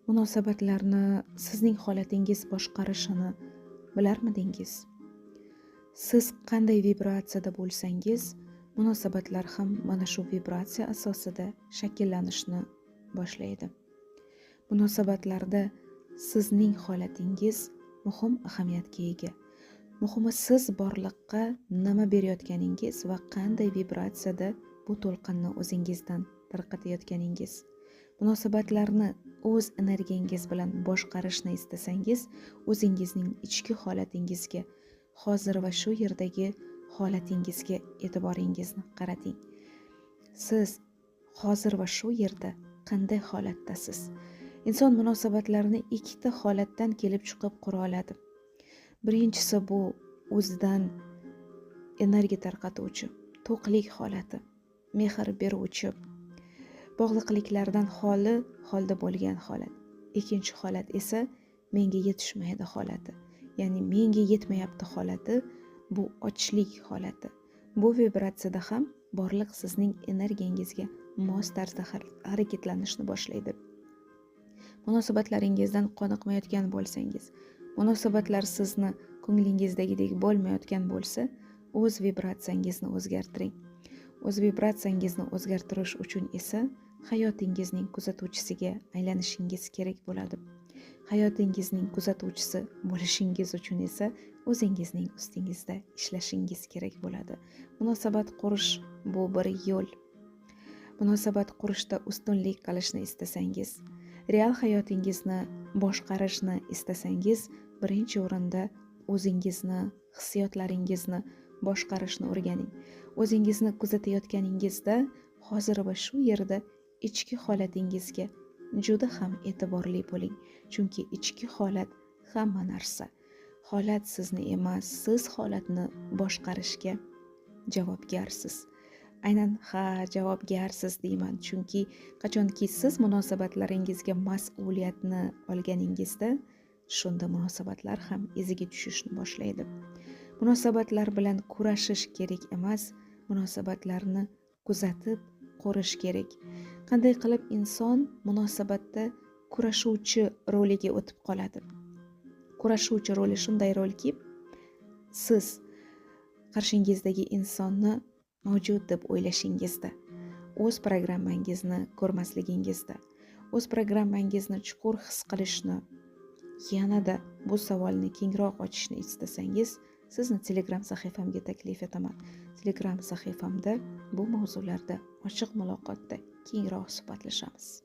Munosabatlarni sizning holatingiz boshqarishini bilarmidingiz? Siz qanday vibratsiyada bo'lsangiz, munosabatlar ham mana shu vibratsiya asosida shakllanishni boshlaydi. Munosabatlarda sizning holatingiz muhim ahamiyatga ega. Muhimi, siz borliqqa nima berayotganingiz va qanday vibratsiyada bu to'lqinni o'zingizdan tarqatayotganingiz. Munosabatlarni o'z energiyangiz bilan boshqarishni istasangiz, o'zingizning ichki holatingizga, hozir va shu yerdagi holatingizga e'tiboringizni qarating. Siz hozir va shu yerda qanday holatdasiz? Inson munosabatlarni ikkita holatdan kelib chiqib qura oladi. Birinchisi bu o'zidan energiya tarqatuvchi, to'qlik holati, mehr beruvchi, bog'liqliklardan xoli holda bo'lgan holat. Ikkinchi holat esa menga yetishmaydi holati. Ya'ni menga yetmayapti holati, bu ochlik holati. Bu vibratsiyada ham borliq sizning energiyangizga mos tarzda harakatlanishni boshlaydi. Munosabatlaringizdan qoniqmayotgan bo'lsangiz, munosabatlar sizni ko'nglingizdagidek bo'lmayotgan bo'lsa, o'z vibratsiyangizni o'zgartiring. O'z vibratsiyangizni o'zgartirish uchun esa hayotingizning kuzatuvchisiga aylanishingiz kerak bo'ladi. Hayotingizning kuzatuvchisi bo'lishingiz uchun esa o'zingizning ustingizda ishlashingiz kerak bo'ladi. Munosabat qurish bu bir yo'l. Munosabat qurishda ustunlik qilishni istasangiz, real hayotingizni boshqarishni istasangiz, birinchi o'rinda o'zingizni, hissiyotlaringizni boshqarishni o'rganing. O'zingizni kuzatayotganingizda hozir va shu yerda ichki holatingizga juda ham e'tiborli bo'ling. Chunki ichki holat hamma narsa. Holat sizni emas, siz holatni boshqarishga javobgarsiz. Aynan ha, javobgarsiz deyman, chunki qachonki siz munosabatlaringizga mas'uliyatni olganingizda, shunda munosabatlar ham iziga tushishni boshlaydi. Munosabatlar bilan kurashish kerak emas, munosabatlarni kuzatib qurish kerak. Qanday qilib inson munosabatda kurashuvchi roliga o'tib qoladi? Kurashuvchi roli shunday rolki, siz qarshingizdagi insonni mavjud deb o'ylashingizda, o'z programmangizni ko'rmasligingizda, o'z programmangizni chuqur his qilishni, yanada bu savolni kengroq ochishni istasangiz, sizni Telegram sahifamga taklif etaman. Telegram sahifamda bu mavzularda ochiq muloqotda kengroq suhbatlashamiz.